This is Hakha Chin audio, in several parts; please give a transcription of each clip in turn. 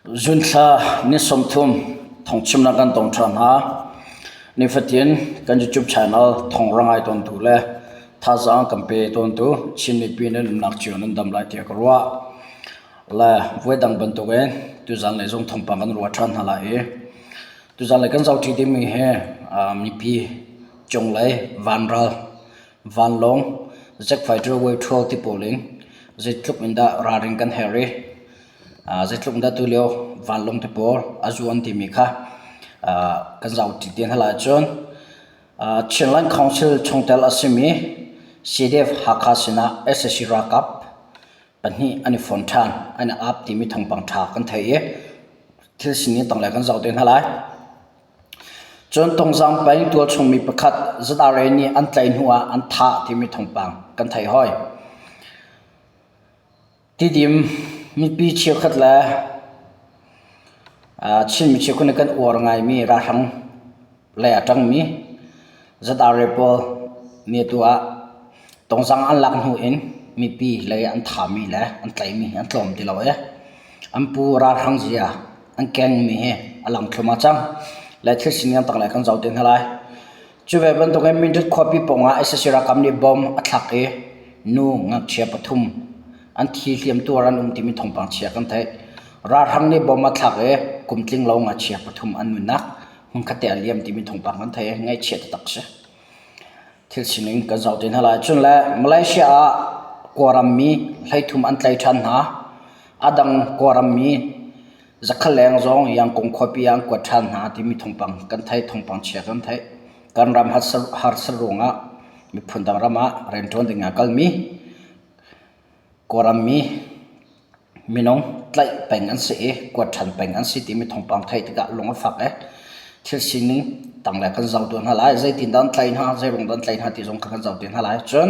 Zunthla ni 30 thawngchimnak kan tong ṭhan hna. Nifatin kan YouTube channel thawng ra ngai tawntu le thazaang kan pe tawntu Chin mipi nan umnak cio nan dam lai tiah ka ruah. Le voidang bantukin tuzan lei zong thawngpang kan ruah ṭhan hna lai i tuzan lei kan zohṭi dingmi hi mipi cunglei vanral vanlawng jet fighter way 12 ti pawl in zeitluk in dah ralring kan herh i Zeitluk dah tulio vanlawng te pawl a zuan timi kha kan zohṭi te hna lai cun Chinland Council chungtel a simi CDF Hakha sinah sac ralkap pahnih an i fon ṭhan, an i ap timi thawngpang ṭha kan theih i thil sining tanglei kan zoh te hna lai. Cun Tungzang peng tualchung mi pakhat ZRA nih an tlaih hnu ah an thah timi thawngpang kan theih hoi. Tidim mipi cheukhat le Chinmi cheukhat nih kan uar ngaimi ralhrang lei a ṭangmi ZRA pawl nih atu ah tungzang an lak hnu in mipi lei an thami le an tlaihmi hi an tlawm ti lo i an pu ralhrang zia an kengmi hi a lang thluahmah cang. Le thil sining tanglei kan zoh te hna lai. Cu ve bantukin Mindat khuapi pawngah sac ralkap nih bomb a thlak i nu ngakchia pathum an thi hliamtuar an um timi thawngpang chia kan theih. Ralhrang nih bomb a thlak i kum tling lo ngakchia pathum an nunnak hmunkhat te a liam timi thawngpang kan theih i ngaihchia taktak si. Thil sining kan zoh te hna lai. Cun le Malaysia ah Kawlram mi 13 an tlai ṭhan hna. A dang Kawlram mi Zakhat leng zong Yangkung khuapi ah an kuat ṭhan hna timi thawngpang kan theih, thawngpang chia kan theih. Kan ram harsat ruangah miphun dang ram ah rianṭuan ding ah kalmi Kawlram mi minung tlaih peng an si i kuat ṭhan peng an si timi thawngpang theih tikah lung a fak i thil sining tanglei kan zoh tuah hna lai. Zeitindah an tlaih hna, zeiruang dah an tlaih hna ti zong kha kan zoh te hna lai. Cun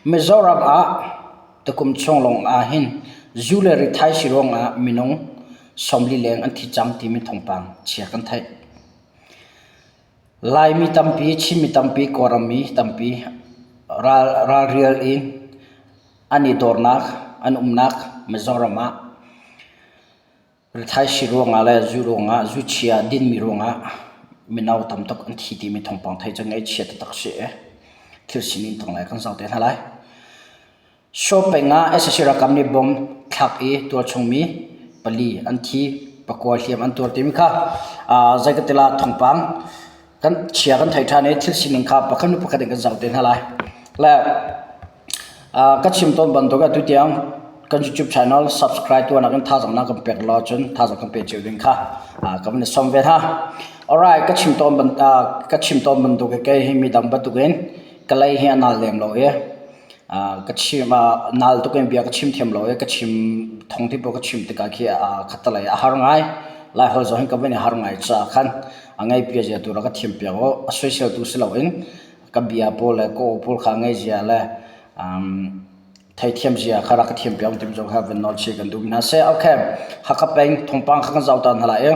Mizoram ah Tukum chung lawng ahhin zu le rithaisi ruangah minung 40 leng an thi cang timi thawngpang chia kan theih. Laimi tampi, Chinmi tampi, Kawlram mi tampi ral, ralrial in an i dawrnak, an umnak Mizoram ah Rithaisi ruangah le zu ruangah, zu chia dinmi ruangah mino tam tuk an thi timi thawngpang theih cu ngaihchia taktak si i thil sining tong lai kan zoh te hna lai. Shaw peng ah sac ralkap nih bomb thlak i tualchung mi pali an thi, pakua hliam an tuar timi kha zeikatila thawngpang kan chia kan theih ṭhan i thil sining kha pakhat hnu pakhat in kan zoh te hna lai. Le ka chim tawn bantuk atu tiang kan YouTube channel subscribe tuahnak in thazaang na kan pek lo cun thazaang kan pe cio ding kha ka van i sawm ve hna. Alright, ka chim tawn ban ka chim tawn bantuk kei hi midang bantukin ka lei hi a nal lem lo i ka chim nal tuk in bia ka chim thiam lo i ka chim thong ti paoh ka chim tikah khi khattelei a har ngai. Laiholh zong hi ka van i har ngai caah khan a ngei pia zia tu rak ka thiam piak u. A soisel tu si loin ka bia pawl le ka aw pawl kha ngei zia le theithiam zia kha rak ka thiam piak tim zong kha van nawl chih kan duh mi hna seh. Okay, Hakha peng thawngpang kha kan zoh ta hna lai i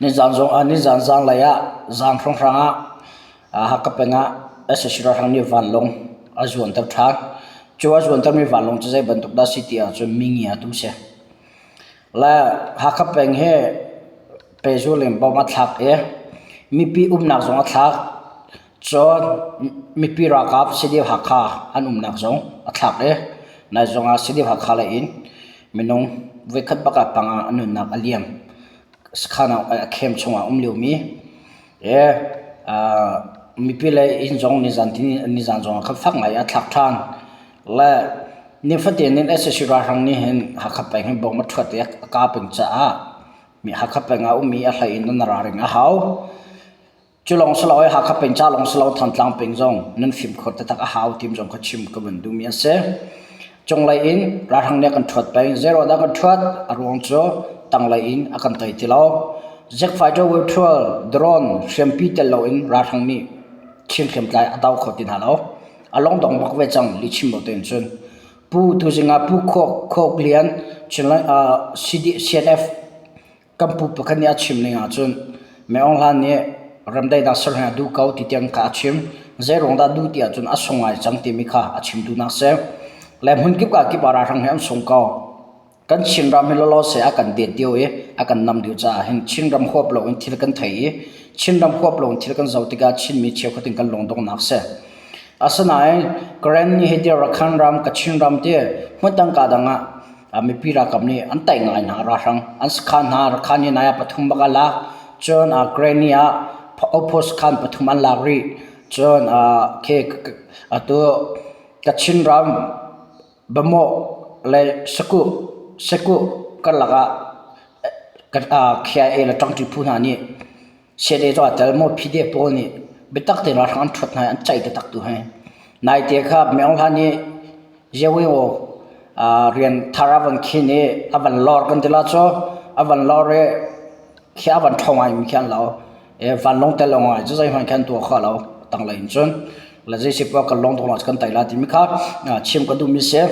nizan zong nizan zanlei ah zan hrawnghrang ah Hakha peng ah sac ralhrang nih vanlawng a zuanter ṭhan. Cu a zuantermi vanlawng cu zei bantuk dah si ti ahcun mingia tu si. Le Hakha peng hi pehzul in bom a thlak i mipi umnak zong a thlak. Cun mipi ralkap CDF Hakha an umnak zong a thlak i nai zong ah CDF Hakha lei in minung voikhat bak ah panga an nunnak a liam. Sakhan ah a camp chungah a um liomi i mipi le inn zong nizan nizan zong ah khan fak ngai a thlak ṭhan. Le nifatin in sac ralhrang nih hin Hakha peng hi bom a ṭhuat i a kah peng caah mi Hakha peng ah ummi a hlei in nan ralring a hau. Cu lawng si lo i Hakha peng ca lawng si lo Thantlang peng zong nan fimkhur taktak a hau tim zong kha chim ka van duhmi a si. Cunglei in ralhrang nih a kan ṭhuat peng. Zeiraw dah kan ṭhuat? A ruang cu tanglei in a kan tei ti lo. Jet fighter virtual drone hriampi tel loin ralhrang nih Chin hriamtlai a do kho ti hna lo. A longdong bak ve cang lihchim lo tein cun. Pu tuzing ah Pu Khok Khok Lian Chinland CD, CNF kan pu pakhat nih a chim ning ahcun Mei Aung Hlan nih remdaihnak ser hi a duh ko ti tiang kha a chim. Zeiruang dah duh ti ahcun a sung ngai cang timi kha a chim duhnak si. Le hmun kip ka kip ah ralhrang hi an sung ko. Kan Chinram hi lawlaw seh a kan det deuh i a kan nam deuh caah hin Chinram huap loin thil kan thei i Chinram huap loin thil kan zoh tikah Chinmi cheukhat in kan lungdonghnak si. Asinain Karen nih hiti Rakhine ram, Kachin ram ti hmun ka dang ah mipi ralkap nih an taih ngai hna ralhrang. An sakhan hna Rakhine nih nai ah pathum bak a lak. Cun Karen nih ah outpost khan pathum an lak rih. Cun khi atu Kachin ram Bamawh le Sakuh Sakuh karlak ah KIA le ṭangṭi phu hna nih CNA cu aa tel maw PDF pawl nih biatak tein ralhrang an ṭhuat hna i an ceih taktak tu hi. Naite kha Myo Hla nih Yewiwo rian thar a van khin i a van lor kan ti la cu a van lor i khi a van ṭhawng ngaimi khi an lo. Vanlawng tel lo ngai cu zeihmanh khan tuah kho lo tanglei in cun le zei si poah kan lawng dong kan tai la timi kha chim ka duhmi si.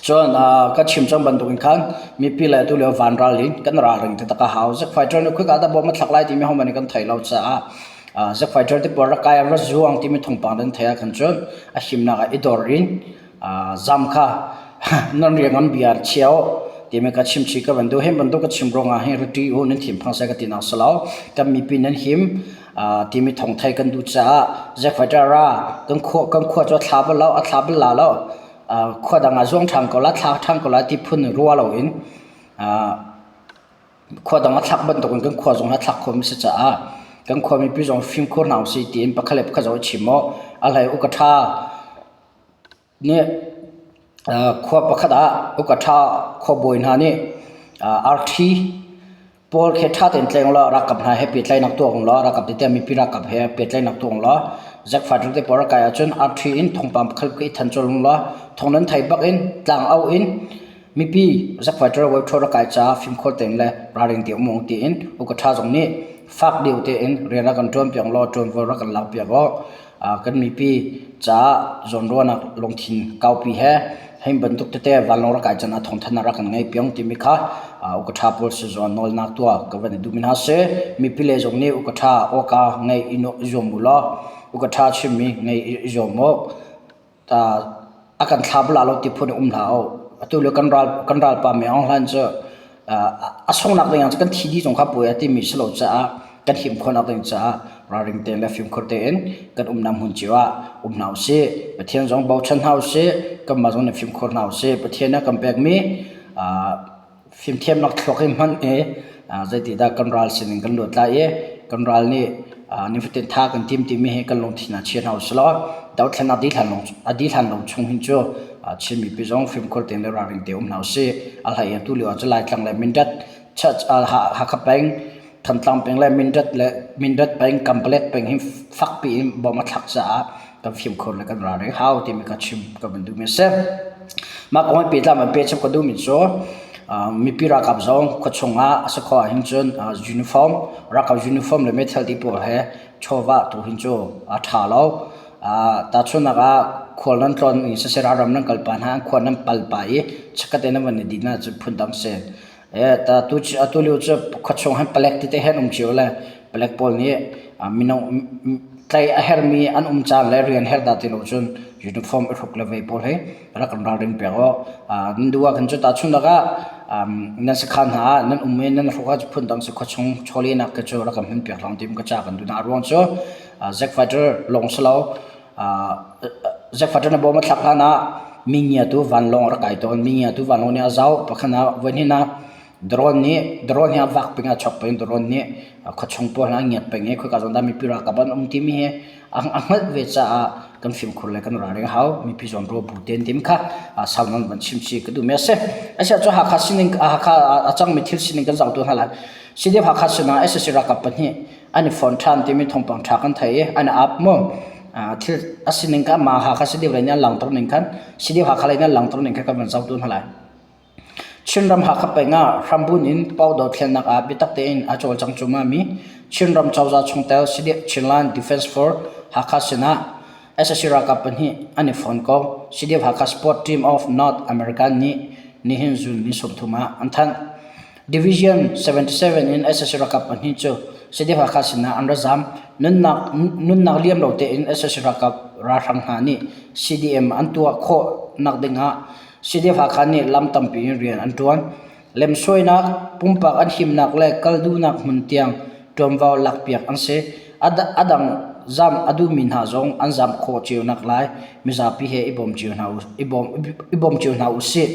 Cun ka chim cang bantuk in khan mipi le tu lio van ral in kan ralring taktak a hau. Zik fighter nih khika dah bom a thlak lai timi hohmanh nih kan thei lo caah zik fighter te pawl rak kai ra zuang timi thawngpang nan theih ahkhan cun a himnak ah i dor in zam kha nan riang an bia chia u timi ka chim chih ka van duh. Hi bantuk ka chim ruangah hin riti u nan thin phang seh ka ti nak si lo. Kan mipi nan him timi thawng thei kan duh caah Zack fighter ra kan khua kan khua cu a thla bal lo a thla bal la lo khua dang ah zuang ṭhan ko la thla ṭhan ko la ti phun rua loin khua dang a thlak bantukin kan khua zong a thlak khomi si caah kan khua mipi zong fimkhur hna usih tiin pakhat le pakhat zong i chim u. A hlei u ka ṭha. Nih khua pakhat ah uka ṭha khuabawi hna nih arṭhi pawl khi ṭha tein tleng law ralkap hna he pehtlaihnak tuah ung law ralkap tete mipi ralkap he pehtlaihnak tuah ung law Zack fighter te pawl rak kai ahcun arṭhi in thawngpang pakhat i than colh ung law thawng nan thei bak in tlang au in mipi Zack fighter webthrow rak kai caah fimkhur tein le ralring te um ung tiin uka ṭha zong nih fak deuh tein rian rak kan ṭuan piak law ṭuanvo rak kan lak piak aw. Kan mipi caah zawnruahnak lungthin kaupi he hi bantuk tete vanlawng rak kai can ah thawngthanhnak rak kan ngei piang timi kha uka ṭha pawl sizuan nawlnak tuah ka van i duhmi hna si. Mipi le zong nih uka ṭha awka ngeih i zuam u law uka ṭha chimmi ngeih i zuam u. A kan thla bal lo ti phun um hlah u. Atu lio kan ral kan ralpa Min Aung Hlaing cu a sunghnak ding ah kan thi dih zong kha puai a timi si lo caah kan him khawhnak ding caah ralring tein le fimkhur tein kan umnak hmun cio ah um hna usih. Pathian zong bochan hna usih. Kanmah zong nih fimkhur hna usih. Pathian nih a kan pekmi Fimthiamnak thluak hi hman i zeitidah kan ral sinin kan luat lai i kan ral nih nifatin tha kan tim timi hi kan lungthin ah chia hna usih law dothlennak a dih hlan lo chung hin cu Chin mipi zong fimkhur tein le ralring te um hna usih. A hlei in tulio ah cu Laitlang le Mindat Hakha peng Thantlang peng le Mindat le Mindat peng Kanpalet peng hi fakpi in bom a thlak caah kan fimkhur le kan ralring hau timi ka chim ka van duhmi a si. Mah kong he pehtlai in pehchap ka duhmi cu mipi ralkap zong khuachung ah a si khawh ahhin cun uniform ralkap uniform le meithal ti pawl he chawva tu hin cu a ṭha lo. Tahchunhnak ah khual nan tlawn i siseh ralram nan kal pah hna khua nan pal pah i chikkhat te nan van i din ahcun phundang si. Atu lio cu khuachung han palek tete he an um cio le palek pawl nih mino tlaih a herhmi an um caan le rian herh dah ti lo cun uniform i hruk le vei pawl hi rak kan ralring pek aw. Nan duh ahkhan cu tahchunhnak ah nan sakhan hna ah nan um i nan hruk ahcun phundang si khuachung chawlehnak khi cu rak kan hman piak hlah u ti ka ca kan duh hna. A ruang cu Zack fighter lawng si lo Zack fighter na bawm a thlak hlan ah mi ngiatu vanlawng a rak kai tawn. Mi ngiatu vanlawng nih a zoh. Pakhat ah voihnih ah drone nih drone hi a vak peng a chok peng drone nih khuachung pawl hna a ngiat peng i khoika zawn dah mipi ralkap an um timi hi a hngalh ve caah kan fimkhur le kan ralring a hau. Mipi zawn ruah bu tein tim kha sau nawn van chim chih ka duhmi a si. Asiah cu Hakha sining Hakha a cangmi thil sining kan zoh tu hna lai. CDF Hakha sinah sac ralkap pahnih an i fon ṭhan timi thawngpang ṭha kan thei i an ap mu. Thil a sining kha mah Hakha CDF lei nih an langhter ning khan CDF Hakha lei nih an langhter ning kha kan van zoh tu hna lai. Chinram Hakha peng ah hrambunh in Pau dothlennak ah biatak tein a cawlcang cuahmahmi Chinram cozah chungtel CDF Chinland Defense Force Hakha sinah sac ralkap pahnih an i fon ko. CDF Hakha Sport Team of North America nih nihin June ni 30 ah an thanh. Division 77 in sac ralkap pahnih cu CDF Hakha sinah an ra zaam. Nunnak, nunnak liam lo tein sac ralkap ralhrang hna nih CDM an tuah khawh nak ding ah. CDF Hakha nih lam tampi in rian an ṭuan. Lemsuainak, pumpak an himnak le kal duhnak hmun tiang ṭuanvo lakpiak an si. A dang zam a duhmi hna zong an zam khawh cio naklai mizapi he i bawm cio hna u, i bawm, i bawm cio hna usih,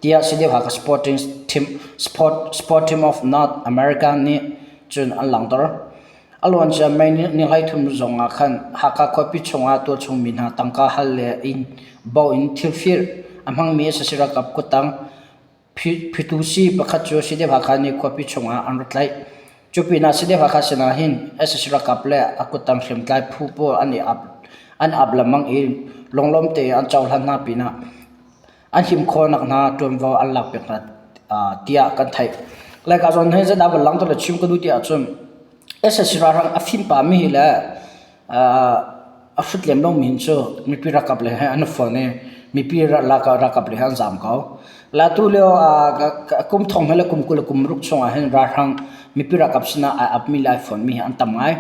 tiah CDF Hakha Sporting Team, Sport, Sport Team of North America nih cun an langhter. A luancia May ni 13 zong ah khan Hakha khuapi chungah tualchung mi hna tangka hal le inn bo in thil fir a hmangmi sac ralkap kuttang Phitusi pakhat cu CDF Hakha nih khuapi chungah an ra tlaih. Cu pinah CDF Hakha sinah hin sac ralkap le a kuttang hriamtlai phu pawl an i ap an ap lengmang i lunglawm tein an cohlan hna pinah an him khawhnak hna ṭuanvo an lakpiak hna tiah kan theih. Laika zawn hi zeidah van langhter le chim ka duh ti ahcun sac ralhrang a fimpa mi hi le A hrut lem lomi hin cu mipi ralkap lei he an i fonh i mipi ralkap lei he an zaam ko. La tu lio kum thong he le kum 20 le kum ruk chungah hin ralhrang mipi ralkap sinah ai apmi le ai fonhmi hi an tam ngai.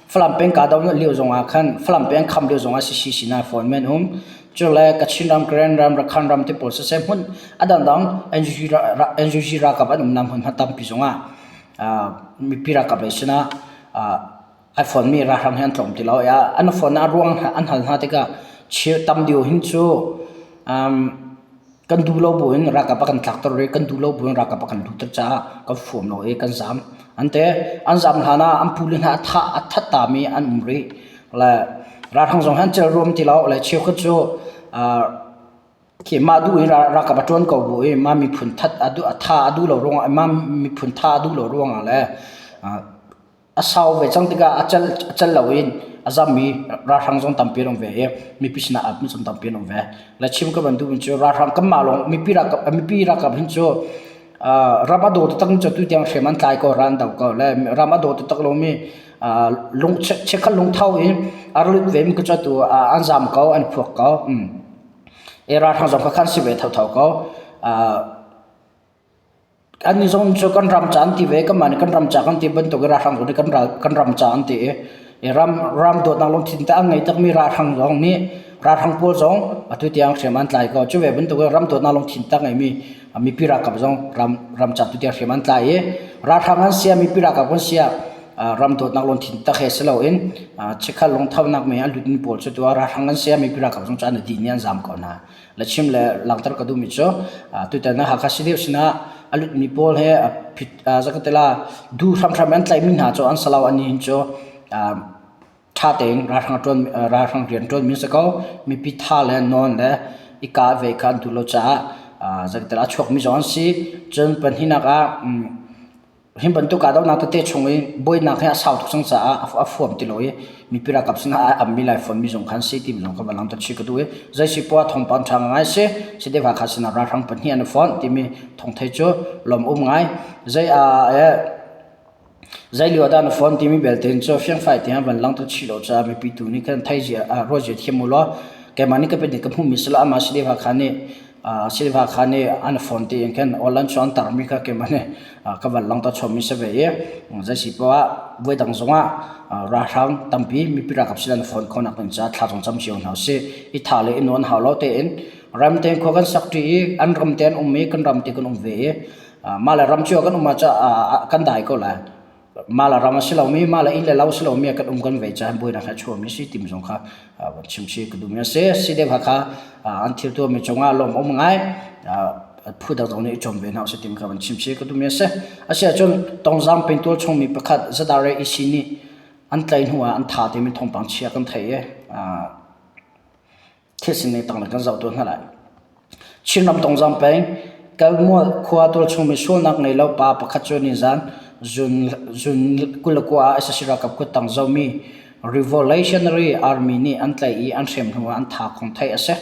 Falam peng kahdohnak lio zongah khan Falam peng kham lio zongah CC sinah ai fonhmi an um. Cule Kachin ram, Karen ram, Rakhan ram te pawl siseh hmun a dangdang NUG ralkap an umnak hmunhma tampi zongah mipi ralkap lei sinah Ai fonmi ralhrang hi an tlawm ti lo i an phone a ruang an hal hna tikah tam deuh hin cu kan duh lo buin ralkap a kan tlakter i kan duh lo buin ralkap a kan lutter caah kan fuam lo i kan zaam. An ti. An zaam hlan ah an pule hna a thah a that tami an um rih. Le ralhrang zong hi an cel ruam ti lo. Le cheukhat cu Khi mah duh in ralkap a ṭuan ko bu i mah miphun that a duh a tha a duh lo ruangah mah miphun tha a duh lo ruangah le A sau ve cang tikah a cal a cal loin a zammi ralhrang zong tampi an um ve i mipi sinah aa zong tampi an um ve. Le chim ka van duhmi cu ralhrang kanmah lawng mipi ralkap mipi ralkap hin cu ram a daw taktak mi cu atu tiang hriam an tlai ko ral an do ko le ram a daw taktak lomi lung chikkhat lungtho in a ra lut ve mi cu atu an zam ko an phuak ko. I ralhrang zong kha khan si ve thotho ko. Annih zong cu kan ram ca an ti ve, kanmah nih kan ram ca kan ti bantuk i ralhrang zong nih kan ral kan ram ca an ti i ram ram dawtnak lungthin te a ngei takmi ralhrang zong nih ralhrang pawl zong atu tiang hriam an tlai ko. Cu ve bantuk in ram dawtnak lungthin tak ngeimi mipi ralkap zong ram ram ca tu tiang hriam an tlai i ralhrang an sia mipi ralkap kan sia ram dawtnak lungthin tak he si loin chikkhat lungthonak mei a lutmi pawl cu tu ah ralhrang an sia mipi ralkap zong cu an i dih ni an zaam ko hna. Le chim le langhter ka duhmi cu tutan ah Hakha City sinah a lutmi pawl he zakatela duh hramhram an tlaihmi hna cu an si lo an hin cu ṭha tein ralhrang ṭuan ralhrang rian ṭuanmi si ko mipi tha le nawn le i kah ve kha an duh lo caah zakatela a chuakmi zong an si cun pahnihnak ah Hi bantuk kahdohnak tete chung i buainak hi a sau tuk cang caah a fuam ti lo i mipi ralkap sinah a ammi lai fawnmi zong kha an si timi zong ka van langhter chih ka duh i zei si poah thawngpang ṭha ngai si CDF Hakha sinah ralhrang pahnih an i fonh timi thawngthei cu lawm um ngai. Zei a zei lio ah dah na phone timi belte in cu fiangfai tiang van langhter chih lo caah mipi tu nih khan thei zia ruah zia thiam u law keimah nih ka pe ka hmuhmi si lo amah CDF Hakha nih Silva kha nih an phone tiin khan online cu an tarmi kha keimah nih ka van langhter chommi si ve i zei si poah ah voi dang zongah ralhrang tampi mipi ralkap sin an phone khawhnak ding caah thla zong cam cio hna usih. I tha le i nawn hau lo tein ram tein khua kan sak ṭi i an ram te an um i kan ram te kan um ve i mah le ram cio kan um ah kan dai ko lai. Mah le ram a si lomi, mah le inn le lo a si lomi ah kan um kan ve caah buainak he a chuahmi si timi zong kha van chim chih ka duhmi a si. CDF Hakha an thil tuahmi cungah lawm um ngai. Phu dang zong nih i cawm ve hna usih timi kha van chim chih ka duhmi a si. Asiahcun Tongzang pengtual chungmi pakhat Zadare EC nih an tlaih hnu ah an tha timi thawngpang chia kan theih i Thil sining tanglei kan zoh tuah hna lai. Chinram Tongzang peng Kalmual khua tualchungmi sualnak ngei lo pa pakhat cu nizan June, June 29 ah sac ralkap kuttang zomi Revolutionary Army nih an tlaih i an hrem hnu ah an tha kong theih a si.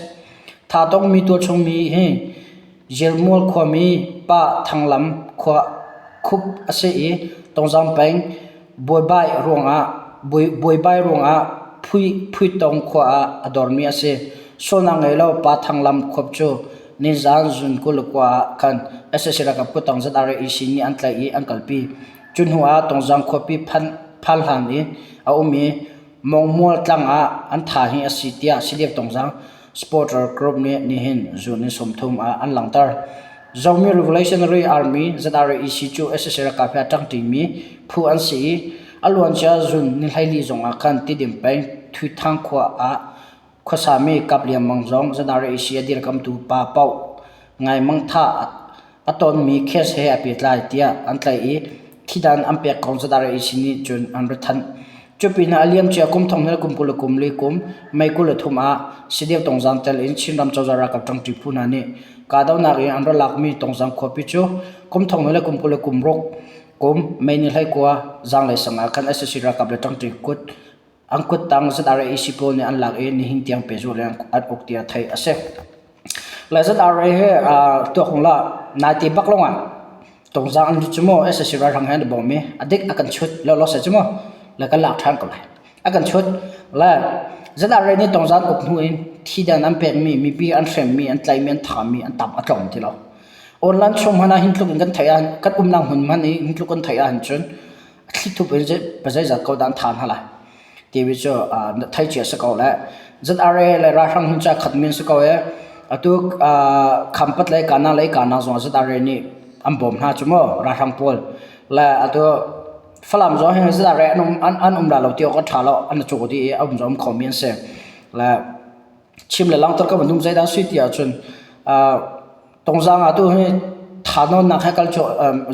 Tha tongmi tualchungmi hi Zilmual khuami Pa Thanglam khua khup a si i Tongzang peng buaibai ruangah buaibai ruangah Phuitong khua ah a dormi a si. Sualnak ngei lo Pa Thang Lam khuap cu nizan June 29 ah khan sac ralkap kuttang ZRAEC nih an tlaih i an kalpi. Cu hnu ah Tongzang khuapi phan hlan i a um i Mongmual tlang ah an tha hi a si tiah CDF Tongzang. Supporter Group nih nihin June ni 30 ah an langhter. Zomi Revolutionary Army ZRAEC cu sac ralkap he a ṭangṭimi phu an si i a luancia June ni 14 zong ah khan Tidim peng Thuithang khua ah khuasami Kap Lian Mang zong ZRAEC a dirkamtu pa paoh Ngai Mang thah a tonmi case he aa pehtlai tiah an tlaih i thidan an pek kong ZRAEC nih cun an rat thanh. Cupinah a liamcia kum thong hnih kum 20 le kum li kum May 23 ah Sideu Tongzang tel in Chinram cozah ralkap ṭangṭi phu hna nih kahdohnak in an ra lakmi Tongzang khuapi cu kum thong hnih le kum 20 le kum ruk kum May ni 19 zaanglei sang ah khan sac ralkap le ṭangṭi kut an kuttang ZRAC pawl nih an lak i nihin tiang pehzulh in an uk tiah theih a si. Le ZRA hi tuak hung la naite bak lawng ah tongzang an lut cu mu sac ralhrang he an i bawm i a dik a kan chut lo lo se cu mu le kan lak ṭhan ko lai. A kan chut le ZRA nih tongzang uk hnu in thidan an pekmi mipi an hremmi an tlaihmi an thahmi an tam a tlawm ti lo. Online chung hmanh ah hin tluk in kan theih ah kan umnak hmun hmanh i hin tluk kan theih ahhin cun thlithup in zeizat ko dah an tha hna lai timi cu thei cia si ko le ZRA le ralhrang hun ca khat min si ko e atu khampat le kana le kana zong ZRA nih an bawm hna cu mu ralhrang pawl le atu Falam zong hin ZRA an um an um la lo ti awk a tha lo an cu di i a um zong kho mi an si le chim le langter ka van um zeidah si ti ahcun Tongzang ah tu hi thahnawnnak he kal cu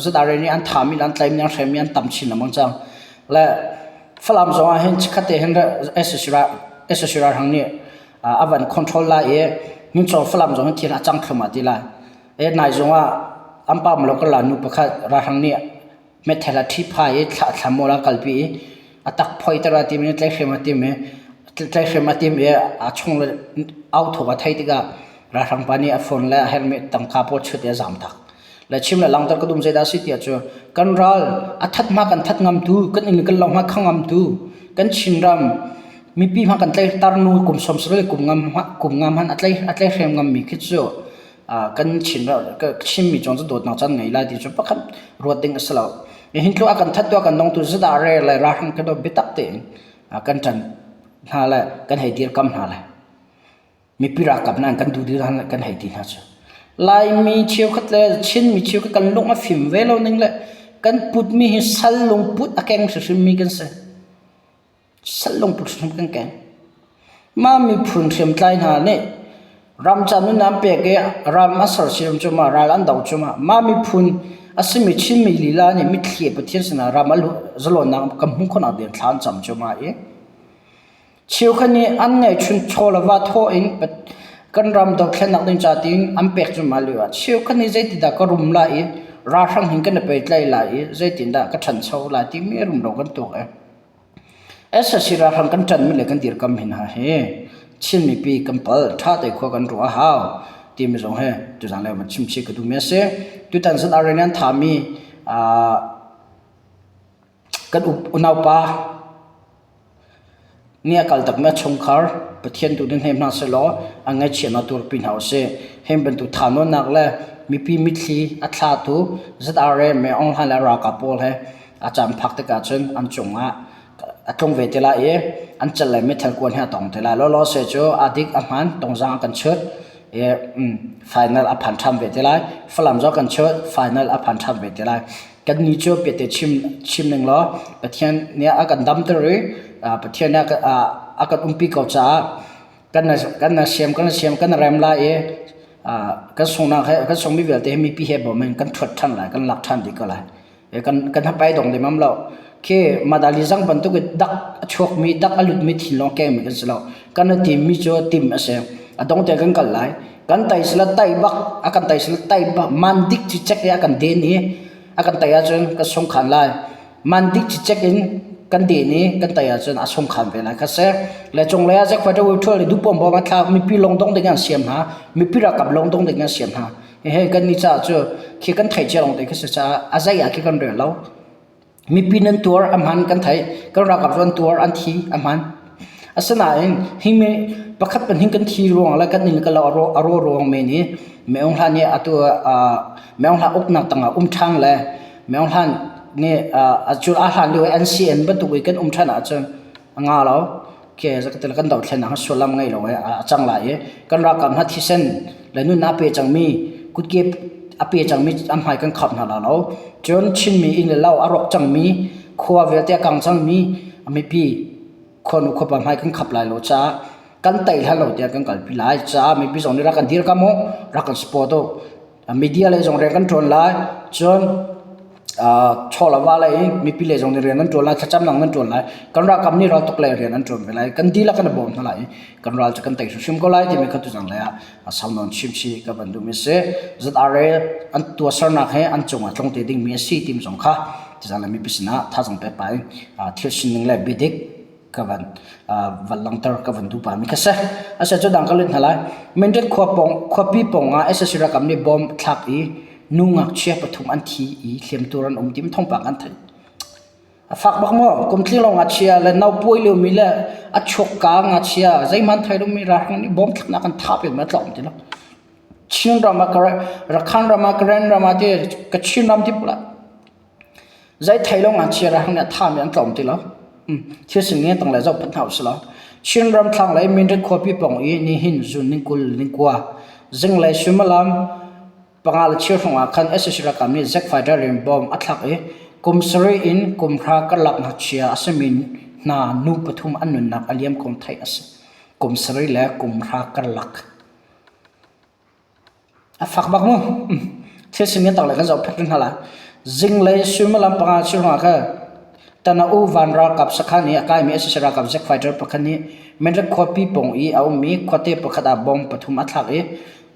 ZRA nih an thahmi le an tlaihmi an hremmi an tam chin lengmang cang. Le Falam zong ah hin chikkhat te hin SAC ralhrang nih a van control lai i hmuncawng Falam zong hin thil a cang thluahmah ti lai. E nai zong ah an pa lo la nu pakhat ralhrang nih Meithal a ṭhipha i thlamual a kalpi i a tak phoiter a tim i tlaihhrem a tim i tlaihhrem a tim i a chung le authawk a theih tikah ralhrang pa nih a phone le a herhmi tangka pawl chut i a zamtak. Le chim le langhter ka dum zeidah a si tiah cu kan ral a that hma kan that ngamtu kan inn kan lo hma kha ngamtu kan Chinram mipi hma kan tlaih tarnu kum 70 le kum ngam kum ngam han a tlai a tlaihrem ngammi khi cu kan Chin Chinmi cung cu dawtnak caan ngei lai ti cu pakhat ruat ding a si lo. Hin tluk a kan thattu a kan dongtu zadah re le ralhrang kan biatak tein kan ṭan hna le kan hei dirkam hna le mipi ralkap nan kan duh kan hei ti hna cu. Laimi cheukhat le Chinmi cheukhat kan lung a fim ve lo ning le kan putmi hi sal lungput a keng hrimhrimmi kan si. Sal lungput hrim kan keng. Mah miphun hriamtlai hna nih ram ca nun an pek i ram a sersiam cu ma ral an do cu ma mah miphun a simi Chinmi lila nih mitthli Pathian sinah ram a zalawnnak kan hmuh khawhnak ding thla an cam cu ma i cheukhat nih an ngeihchun chaw le va thaw in kan ram dothlennak ding ca tiin an pek cu ma lio ah cheukhat nih zeitindah ka rum lai i ralhrang hin kan i pehtlaih lai i zeitindah ka ṭhancho lai timi rumro kan tuak i Sac ralhrang kan ṭanhmi le kan dirkam hi hna hi Chin mipi kan pal ṭha te khua kan ruah a hau timi zong hi tuzaan lei van chimchih ka duhmi a si. Tutan zan arena an thahmi kan unaupa nih a kal takmi a chungkhar Pathian tu nih hnem hna sehlaw a ngaihchiatnak tuarpi hna usih. Hi bantuk thahnawnnak le mipi mitthli a thlatu ZRA Myo Aung Hlaing le ralkap pawl he a caan phak tikah cun an cungah a tlung ve te lai i an cal le meithal kuan he a tong te lai. Lawlaw se cu a dik a hmaan tongzang a kan chut i final a phan ṭhan ve te lai. Falam zong kan chut final a phan ṭhan ve te lai. Kan ni cu piate chim chim ning law Pathian nih a kan damter i Pathian nih a kan umpi ko caah kan kan siam kan siam kan rem lai i kan sungnak he kan sungmi vialte hi mipi he bawm in kan ṭhuat ṭhan lai kan lak ṭhan dih ko lai. Kan kan hapai dong lemam lo. Khi madali zang bantuk i dak a chuakmi dak a lutmi thin lawng kengmi kan si lo. Kan i timmi cu tim a si. A dong te kan kal lai. Kan tai sila tai bak a kan tai sila tai bak man dik ci cek i a kan den i a kan tai ahcun kan sungkhan lai. Man dik ci cek in kan den i kan tai ahcun a sungkhan ve lai kha si. Le cung lei ah zakhua ṭa ṭhual i duhpom bom a thlak mipi lungdong ding an siam hna. Mipi ralkap lungdong ding an siam hna. Hihi kan nih caah cu khi kan theih cia lawng te khi si caah a zei ah khi kan rel lo. Mipi nan tuar a hman kan theih. Kan ralkap cu an tuar an thi a hman. Asinain hi mi pakhat pahnih kan thi ruang le kan inn ka lo a ro ruang men i Myo Aung Hlaing nih atu Myo Aung Hlaing uknak tangah um ṭhan le Myo Aung Hlaing nih a cul a hlan lio i NCN bantuk i kan um ṭhan ahcun a nga lo. Ke zakatila kan dothlennak hi sullam ngei lo a cang lai i kan ralkap hna thisen le nunnak a pe cangmi kutke a pe cangmi an hmai kan khap hna la lo. Cun Chinmi inn le lo a rawk cangmi khua vialte a kang cangmi mipi khuanu khuapa hmai kan khap lai lo caah kan tei hlan lo tiang kan kalpi lai caah mipi zong nih rak kan dirkamh u, rak kan support u. Media lei zong rian kan ṭuan lai. Cun chaw le va lei in mipi lei zong nih rian an ṭuan lai, thlacamnak nan ṭuan lai. Kan ralkap nih raltuk lei rian an ṭuan ve lai. Kan dihlak kan i bawm hna lai i kan ral cu kan tei hrimhrim ko lai timi kha tuzang lei ah sau nawn chimchih ka van duhmi a si. ZRA an tuahsernak he an cungah tlung te dingmi a si timi zong kha tuzang lei mipi sinah thazaang pek pah in thil sining le biadik ka van van langhter ka van duh pah mi kha si. Ase cu dang ka lut hna lai. Mindat khua pawng khuapi pawng ah SSC ralkap nih bomb thlak i nu ngakchia pathum an thi i hliamtuar an um tim thawngpang an theih. A fak bak maw? Kum tling lo ngakchia le naupuai lio mi le a chuak ka ngakchia zeihmanh thei lomi ralhrang nih bomb thlaknak an thah piak mi a tlawm ti lo. Chin ram ah Rakhan ram ah Karen ram ah ti Kachin ram ti pula Zei thei lo ngakchia ralhrang nih a thami an tlawm ti lo. Thil sining a tanglei zoh phanh hna usih law. Chinram thlanglei Mindat khuapi pawng i nihin zun ning 20 ning kua zinglei suimilam panga le cheu hrawng ah khan sac ralkap nih jet fighter in bomb a thlak i kum sarih in kum hra karlak ngakchia a simi hna nu pathum an nunnak a liam kong theih a si. Kum sarih le kum hra karlak. A fak bak mu. Thil sining tak le kan zohphet rih hna lai. Zinglei suimilam panga chungah khan Tanau van ralkap sakhan i a kaimi sac ralkap jet fighter pakhat nih Mindat khuapi pawng i a ummi khuate pakhat ah bomb pathum a thlak i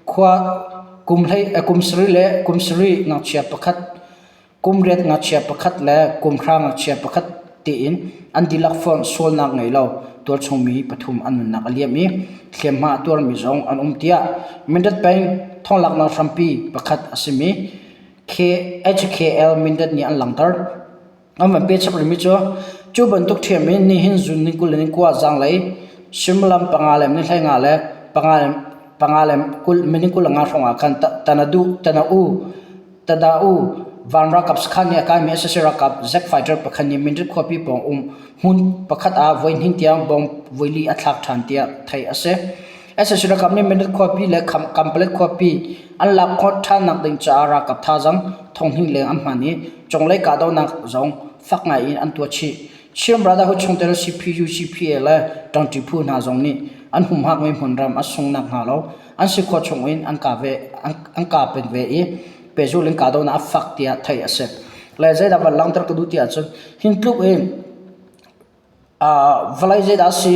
khua kum hlei kum sarih le kum sarih ngakchia pakhat Kum riat ngakchia pakhat le kum hra ngakchia pakhat tiin an dihlak fonh sualnak ngei lo tualchung mi pathum an nunnak a liam i hliamhma a tuarmi zong an um tiah Mindat peng thonglaknak hrampi pakhat a simi HKL Mindat nih an langhter. An van pechap rihmi cu cu bantuk ṭhiam in nihin zun ni 20 le ni kua zaanglei suimilam panga le ni 15 le panga le panga le kul minute 25 hrawng ah khan Tanadu Tana-u Tada-u van ralkap sakhan nih a kaimi sac ralkap jet fighter pakhat nih Mindat khuapi pawng um hmun pakhat ah voihnih tiang bomb voili a thlak ṭhan tiah theih a si. Sac ralkap nih Mindat khuapi le Kanpalet khuapi an lak khawh ṭhannak ding caah ralkap thazaang thonghnih leng an hman i cunglei kahdohnak zong fak ngai in an tuah chih. Chin Brotherhood chungtel CPU, CPA le ṭangṭi phu hna zong nih an humhakmi hmunram a sung nakhnga lo an si khawh chung in an kah ve an kah peng ve i pehzulh in kahdohnak a fak tiah theih a si. Le zeidah van langhter ka duh ti ahcun hin tluk in vawlei zeidah a si,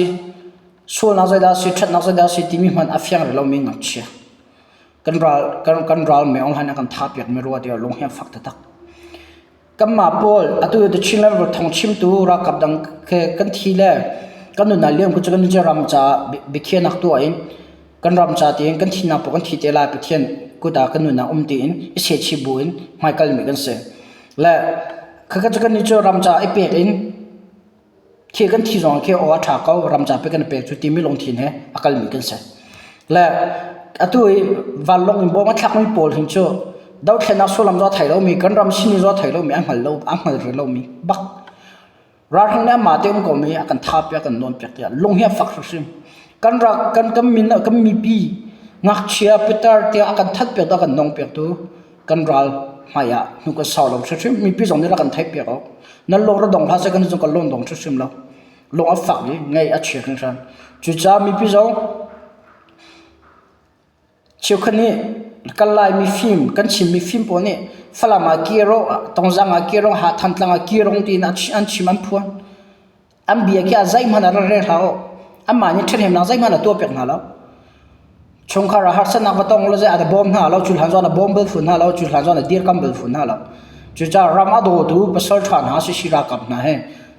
sualnak zeidah a si, ṭhatnak zeidah a si timi hmanh a fiang rih lomi ngakchia kan ral kan kan ral me online a kan thah piakmi rua tiah lung hi a fak taktak. Kanmah pawl atu The Chin Level thawngchimtu ralkap dang he kan thi le kan nunnak liam cu kan ram caah biakhiahnak tuah in kan ram ca tiin kan thihnak paoh kan thi te lai Pathian kut ah kan nunnak um tiin i sehchih bu in hmaikal mi kan si. Le khakha cu kan nih cu ram caah i pek in Khi kan thi zong khi aw a ṭha ko ram ca pe kan pek cu timi lungthin he a kalmi kan si. Le atu i vanlawng in bawm a thlakmi pawl hin cu dothlennak sullam zaw thei lomi kan ram sin zaw thei lomi an hngal lo an hngal rih lomi bak ralhrang nih amah te um ko mi a kan tha piak kan nawn piak tiah lung hi a fak hrimhrim kan rak kan kan min kan mipi ngakchia pitar tiah a kan that piak tu a kan nong piak tu kan ral hmai ah hnu kan sau lo hrimhrim mipi zong nih rak kan theih piak awk nan lung ra dong hlah seh kan zong kan lung dong hrimhrim lo lung a fak i ngaih a chia hringhran cucaah mipi zong cheukhat nih kan lai mifim kan Chin mifim pawl nih Falam ah kiro Tongzang ah kiro ha Thantlang ah kirong tiin an chim an phuan An bia khi a zeihmanh ah rak rel hlah u. Anmah nih ṭhathnemnak zeihmanh a tuah piak hna lo. Chungkhar ah harsatnak va tong law zei a bawm hna lo, cu hlan zawn a bawm bal fawn hna lo, cu hlan zawn a dirkam bal fawn hna lo. Cucaah ram a dawtu pasal ṭha hna sisi ralkap hna he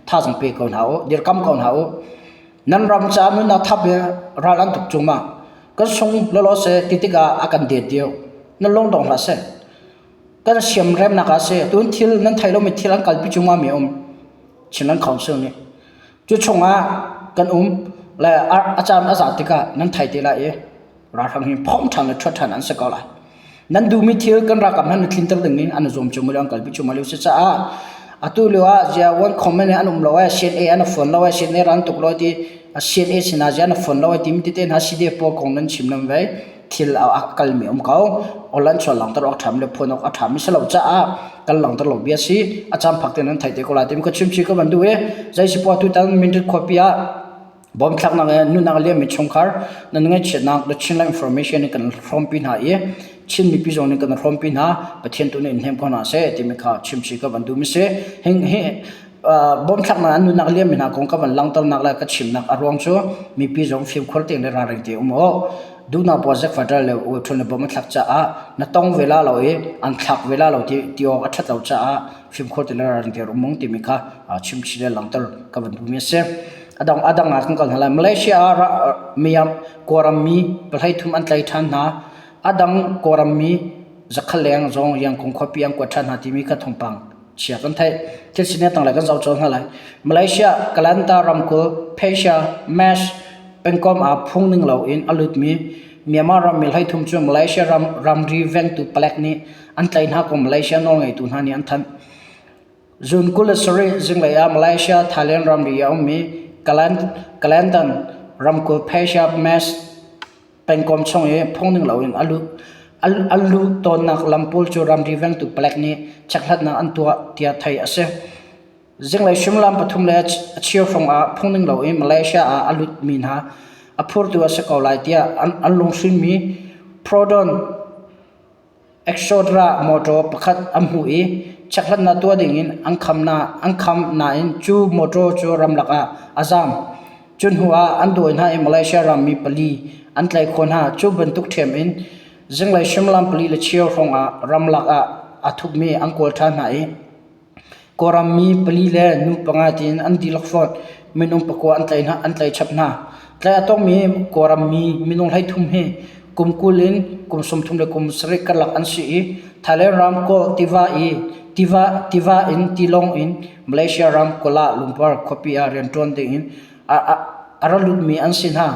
thazaang pe ko hna u, dirkam ko hna u. Nan ram caah nunnak thap he ral an tuk cungmah. Kan sung lawlaw seh ti tikah a kan det deuh. Nan lung dong hlah seh. Kan siamremnak ah seh, tun thil nan thei lomi thil an kalpi cungmah mi a um. Chinland Council nih cu chungah kan um le a caan a zat tikah nan thei te lai i ralhrang hi phomh ṭhan le ṭhuat ṭhan an si ko lai. Nan duhmi thil kan ralkap hna na tlinter ding in an i zuam cio an kalpi cio si caah Atu lio ah zia one comment an um lo ai CNA an phone lo ai CNA ran tuk lo ti CNA sinah zia na phone lo ai timi tete hna CDF pawl kong nan chim nan vei thil a kalmi um ko. Online chuan langter awk ṭham le phuan awk a ṭhami si lo caah kan langter lo bia si. A caan phak te nan theih te ko lai timi ka chim chih ka van duh i zei si poah tutan Mindat khuapi ah Bawmthlaknak le nunnak a liammi chungkhar nan ngaihchiatnak The Chinland Information in kan hrawmpi hna i Chin mipi zong nih kan hrawmpi hna. Pathian tu nih in hnem ko hna seh timi kha chimchih ka van duhmi si. Hi bawmthlaknak an nunnak a liammi hna kong ka van langhternak le ka chimnak a ruang cu mipi zong fimkhur tein le ralring tein um u. Duhnak project federal le uaṭhun le bawm a thlak caah na tong ve la lo i an thlak ve la lo ti ti awk a ṭhat lo caah fimkhur tein le ralring tein um ung timi kha chimchih le langhter ka van duhmi a si. A dang a dang ah kan kal hna lai. Malaysia ah miyam Kawlram mi pahlei thum an tlai ṭhan hna. A dang Kawlram mi zakhat leng zong Yangon khuapi an kuat ṭhan hna timi kha thawngpang chia kan theih. Thil sining tanglei kan zoh colh hna lai. Malaysia, Kelantan ramkulh, Persia, Mesh pengkomh ah phung ning loin a lutmi Myanmar rammi hleithum cu Malaysia ram ramri vengtu palek nih an tlaih hna kong Malaysia nawlngeitu hna nih an thanh. June 27 zinglei ah Malaysia Thailand ramri ah a ummi Kelantan ramkulh Persia Mesh pengkomh chung i phungning loin a luh tawnnak lam pawl cu ramri vengtu palek nih chekhlatnak an tuah tiah theih a si. Zinglei suimilam pathum le a cheu hrawng ah phungning loin Malaysia ah a lutmi hna a phurtu a si ko lai tiah an lunghrinmi Proton Exodra mawṭaw pakhat an hmuh i chekhlatnak tuah dingin an kham nain cu mawṭaw cu ramlak ah a zaam. Cu hnu ah an dawi hna i Malaysia rammi pali an tlaih khawh hna. Cu bantuk ṭhiam in zinglei suimilam pali le cheu hrawngah ramlak ah aa thupmi an kawl ṭhan hna i Kawlram mi pali le nu panga tiin an dihlak fawn. Minung pakua an tlaih hna, an tlaih chap hna. Tlaih a tongmi Kawlram mi minung 13 hi kum 20 in kum 30 le kum sarih karlak an si i Thailand ram Kawl tiva i tiva tiva in tilawng in Malaysia ram Kuala Lumpur khuapi ah rianṭuan dingin a, a, a ra lutmi an si hna.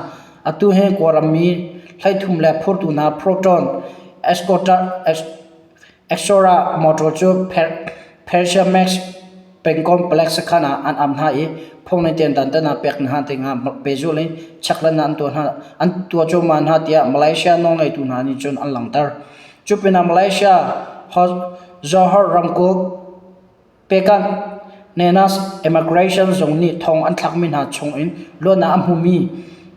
Atu hi Kawlram mi 13 le phurtu hna Proton Escort Exora motor cu Persia Max pengkomh palek sakhan ah an am hna i phung ning tein dantatnak pek hna dingah pehzulh in cheklatnak an tuah hna an tuah cuahmah hna tiah Malaysia nawlngeitu hna nih cun an langhter. Cu pinah Malaysia Johor ramkulh Pekan Nenas Immigration zung nih thong an thlakmi hna chungin luatnak a hmumi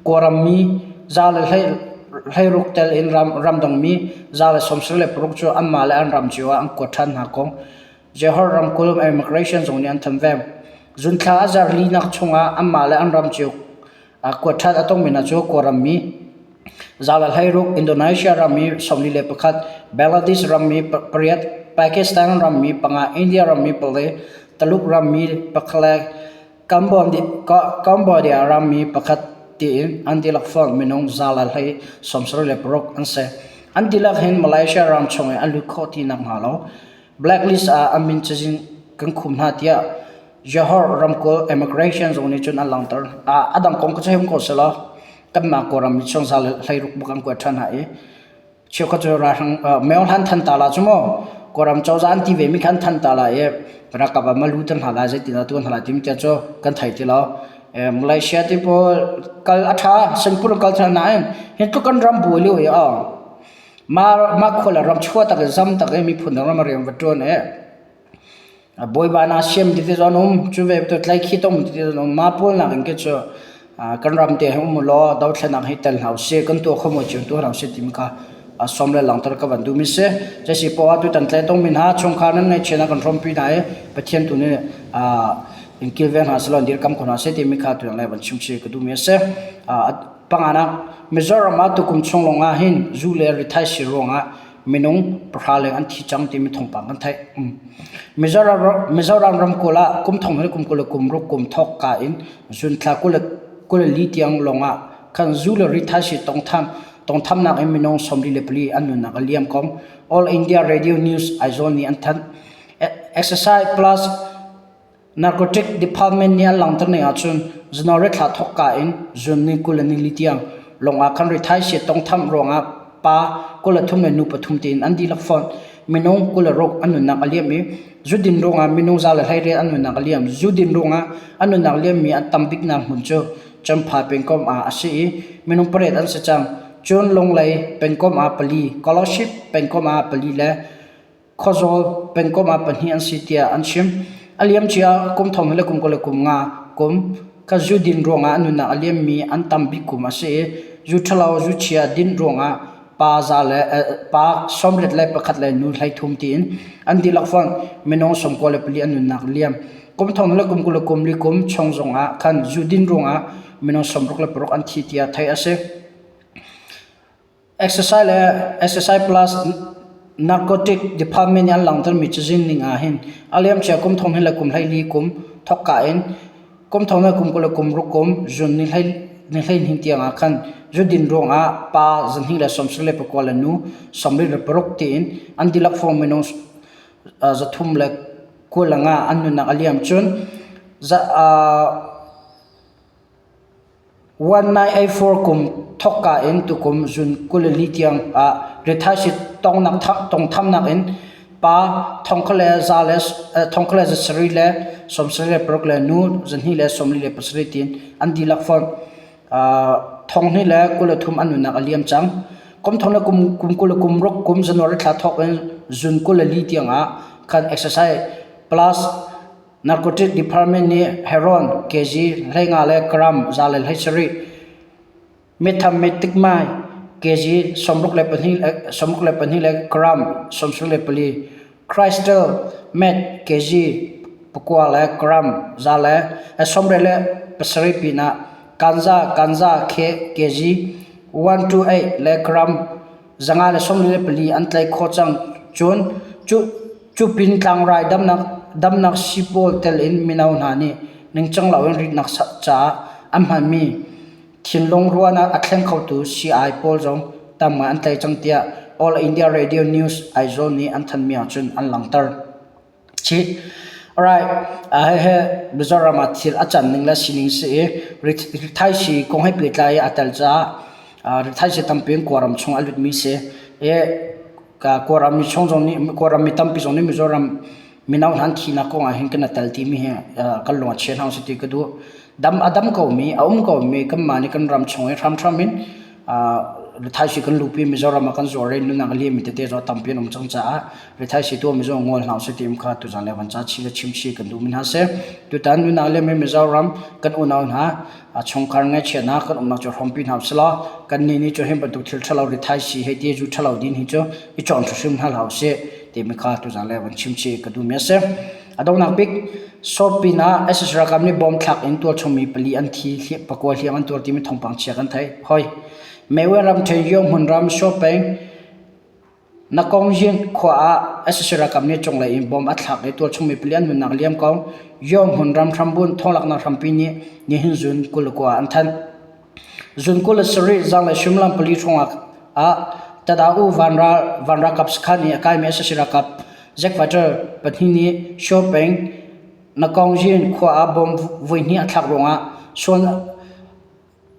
Kawlram mi 116 tel in ramdang mi 176 cu anmah le an ram cio ah an kuat ṭhan hna kong Johor ramkulh Immigration zung nih an thanh ve. Zunthla a zar linak chungah anmah le an ram cio kuat ṭhan a tongmi hna cu Kawlram mi 116, Indonesia rammi 41, Bangladesh rammi pariat, Pakistan rammi panga, India rammi pali, Taluk rammi pakhat le Cambodia rammi pakhat tiin an dihlak fawn minung 176 an si. An dihlak hin Malaysia ram chung i an lut khawh ti nak hnga lo blacklist ah an min cazin kan khum hna tiah Johor ramkulh immigration zung nih cun an langhter. A dang kong ka chim ko selaw kanmah Kawlram mi chung zal hleiruk bak an kuat ṭhan hna i cheukhat cu ralhrang meo hlan than ta la cu mu Kawlram cozah an ti ve mi khan than ta la i ralkap ah malu tan hna lai zeitin dah tuan hna lai timi tia cu kan thei ti lo. Malaysia ti pawl kal a ṭha Singapore kal ṭha nain hi tluk kan ram buai lio i aw ma ma khua le ram chua tak i zam tak i miphun dang ram rian va ṭuan i Bawipa na siam ti te zawn um cu ve tu tlai khi tom ti te zawn um ma pawl nak in ke cu kan ram te um law dothlenak hi tel hna usih kan tuah kho mo cio tuah hna usih timi kha som le langter ka van duh mi si jesi poah tu tan tlai tong min ha chungkhar nan ngaihchia na kan hrawmpi hna i Pathian tu nih in kilveng hna selaw dirkam ko hna seh timi kha tu le van chim chi ka duh mi a si panganak Mizoram ah tukum chung lawng ah hin zu le rithai si ruangah minung pahra leng an thi cang timi thawngpang kan theih. Mizoram, Mizoram ramkulh ah kum thong le kum 20 le kum ruk kum thawk ka in zun thla 20 li tiang lawng ah khan zu le rithaisi tongtham tongthamnak in minung 44 an nunnak a liam kong All India Radio News Aizawl nih an thanh. Exercise plus Narcotic Department nih an langhter ning ahcun January thla thawkka in June ni 24 tiang lawngah khan rithaisii tawngtham ruangah pa 23 le nu pathum tiin an dihlak fawn. Minung 26 an nunnak a liam i Zudin ruangah minung 118 an nunnak a liam. Zudin ruangah an nunnak liammi an tam biknak hmun cu Champhai pengkomh ah a si i minung pariat an si cang. Cun Lunglei pengkomh ah pali, Kolasib pengkomh ah pali le Khuazawl pengkomh ah pahnih an si tiah an chim. A liamcia kum thong le kum 20 le kum nga kum kha zu din ruangah an nunnak a liammi an tam bik kum a si i zu ṭhalo zu chia din ruangah pa za le pa 81 le nu 33 tiin an dihlak fawn minung 94 an nunnak liam. Kum thong le kum 20 le kum li kum chung zongah khan zu din ruangah minung 66 an thi tiah theih a si. Exercise le exercise plus narcotic department nih an langhtermi cazin ning ah hin a liamcia kum thong hin le kum 14 kum thawkka in kum thong le kum 20 le kum ruk kum June ni hlei ni 12 tiang ah khan zudin ruangah pa 279 le nu 76 tiin an dihlak fong minung 325 an nunnak a liam cun 1984 kum thawkka in tukum June 24 tiang ah rithaisii tawngthamnak in pa 1,700 le 76 le nu 247 tiin an dihlak fawn. 2023 an nunnak a liam cang. Kum thong le kum kum 20 le kum ruk kum January thla thawk in June 24 tiang ah khan exercise plus Narcotic Department nih heroin kg 15 le gram 117, methamphetamine kg 62 le gram 74, crystal meth kg 9 le gram 127 pinah ganja ganja kg 128 le gram 124 an tlaih khawh cang. Cun cu Cu pin tlangrai damnak sii pawl tel in mino hna nih ningcang loin ritnak caah an hmanmi thinlung ruahnak a thleng khotu sii-ai pawl zong tam ngai an tlai cang tiah All India Radio News Aizawl nih an thanhmi ahcun an langhter. Chih. Alright, hihi Mizoram ah thil a can ning le sining si i rithaisii kong he pehtlai i aa tel caah rithaisii tampi in Kawlram chung a lutmi si. I Kawlram mi chung zong nih Kawlram mi tampi zong nih Mizoram mino hna an thihnak kong ah hin kan i tel timi hi kan lung a chia hna usih ti ka duh. Dam a dam komi a um komi kanmah nih kan ram chung i hramhram in rithaisii kan luhpi Mizoram ah kan zuar i nunnak a liammi tete zong tampi an um cang caah rithaisii tuahmi zong ngol hna usih ti kha tuzan le van ca chih le chim chih kan duhmi hna si. Tutan nunnak a liammi Mizoram kan unau hna A chungkhar ngaihchiatnak kan umnak cu hrawmpi hna usih law kannih nih cu hi bantuk thil ṭhalo rithaisii hei ti zu ṭhalo din hi cu i cawn hrimhrim hna hlah usih timi kha tuzan le van chim chih ka duhmi a si. A donghnak bik Sawpin ah SS ralkap nih bom thlak in tualchungmi pali an thi pakua hliam an tuar timi thawngpang chia kan theih. Hoi. Mewe ramṭhen Yonghmun ram Shopeng Nakongyin khua ah sac ralkap nih cunglei in bomb a thlak i tualchung mi pali an nunnak liam ko. Yaw hmun ram hrambun thonglaknak hrampi nih nihin zun 29 an thanh. Zun 27 zanglei suimilam pali hrawng ah Tada-U vanral vanralkap sakhan i a kaimi sac ralkap Jack Fighter pahnih nih Shaw peng Nakongyin khua ah bomb voihnih a thlak ruangah sual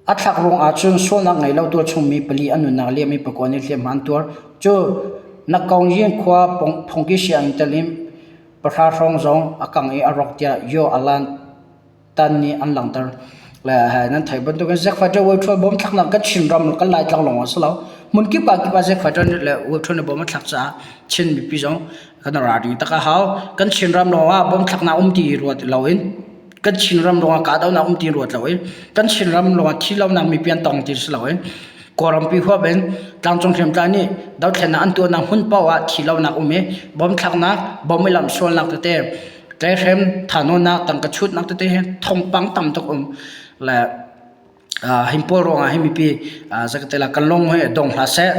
A thlak ruangah cun sualnak ngei lo tualchungmi pali an nunnak liam i pakua nih hliamhma an tuar. Cu Nakongyin khua phungki sianginn tel in pahra hrawng zong a kang i a rawk tiah Yaw Alan Tan nih an langhter. Le nan theih bantukin Zack Fighter World Tour bom thlaknak kan Chinram kan Laitlang lawng a si lo. Hmun kip ah kip ah Zack Fighter le World Tour nih bom a thlak caah Chin mipi zong kan ralring tak a hau. Kan Chinram lawng ah bom thlaknak um ti ruat loin kan Chinram lawngah kahdohnak um ti ruat lo i kan Chinram lawngah thi lonak mipi an tong ti si lo i Kawlrampi huap in tlangcung hriamtlai nih dothlennak an tuahnak hmun paoh ah thi lonak um i bom thlaknak bom i lamhsualnak tete tleihrem thahnawnnak tangka chutnak tete hi thawngpang tam tuk um le hi pawl ruangah hi mipi zakatela kan lung hi dong hlah seh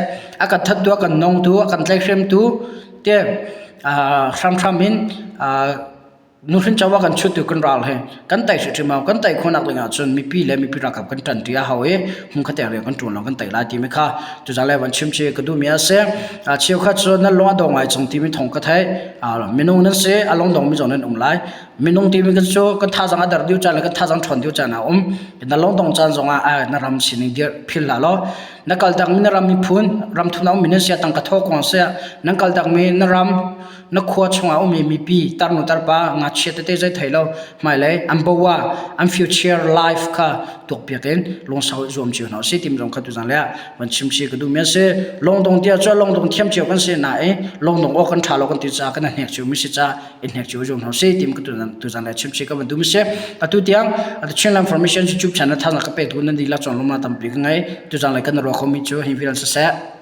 a kan thattu a kan nongtu a kan tleihremtu te hramhram in. Nuhrin covo kan chuttu kan ral hi kan tei hrimhrim lo. Kan tei khawhnak ding ahcun mipi le mipi ralkap kan ṭanṭi a hau i hmunkhat te rian kan ṭuan lo kan tei lai timi kha tuzaan le van chim chih ka duhmi a si. Cheukhat cu nan lung a dong ngai cang timi thawng ka theih. Minung nan si, a lungdongmi zong nan um lai. Minung timi cu kan thazaang a der dih caan le kan thazaang ṭhawn dih caan a um. Na lungdong caan zongah na ram sining dir philh hlah law na kaltakmi na ram miphun, ram thum na ummi nan si ah tangka thaw kuang si ah nan kaltakmi na ram na khua chungah ummi mipi tarnu tarpa ngakchia tete zei thei lo hmailei an boa an future life kha tuakpiak in lungsau zuam cio hna usih timi zong kha tuzan le ah van chim si ka duhmi a si. Lungdong tiah cu lungdong thiam cio kan si nain lungdong awk kan ṭha lo kan ti caah kan hnek cio mi si caah i hnek cio zuam hna usih timi ka tuzan le chim si ka van duh mi si. Atu tiang atu Chinland Formation YouTube channel thazang ka pek tu nan dihlak cungah lungnak tampi ka ngei. Tuzan le kan ruah khomi cu hi vial siseh.